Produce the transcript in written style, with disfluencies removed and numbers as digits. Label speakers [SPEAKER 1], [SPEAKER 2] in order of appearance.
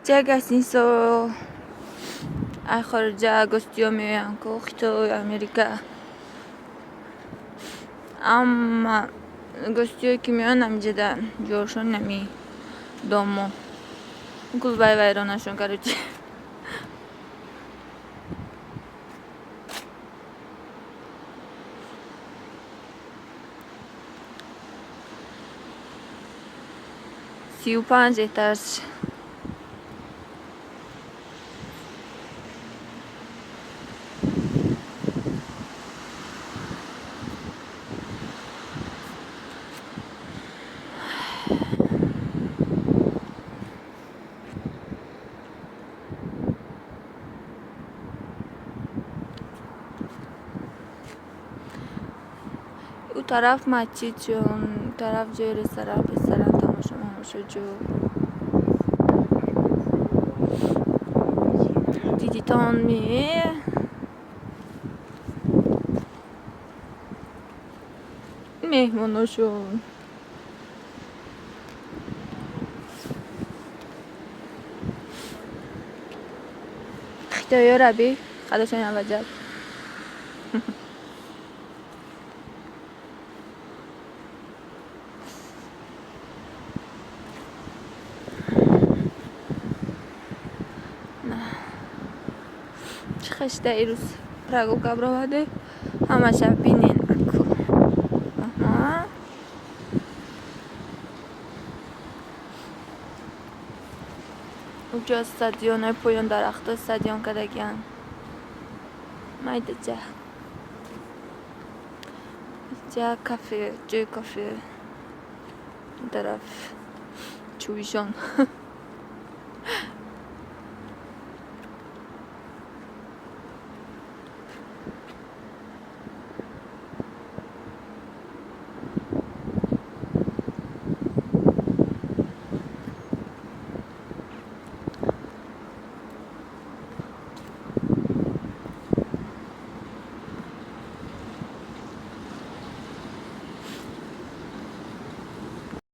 [SPEAKER 1] Ҷа гостиницо, ай хориҷа гостиё меоянд ку, Хитой, Америка. Амма гостиё ки меоянд, ҳамиҷада ҷошон, нами домо. Клубаи вайронашон, короче. 35 этаж. Ӯ тараф масҷид ҷон, тараф ҷои ресторан, ресторан, тамошо мамошо ҷо. Дидитон ме? Меҳмоношон. Хитоёра би, қадашон аваҷаб. Чӣ хашта ирӯз прогулка бироваде, ҳамаша бинен аку. Аҳа. Уҷо стадионои поён, дарахто стадион кардагианд. Майдаҷа. Ҷа кафе, ҷои кафе. Ин тараф чӯбишон.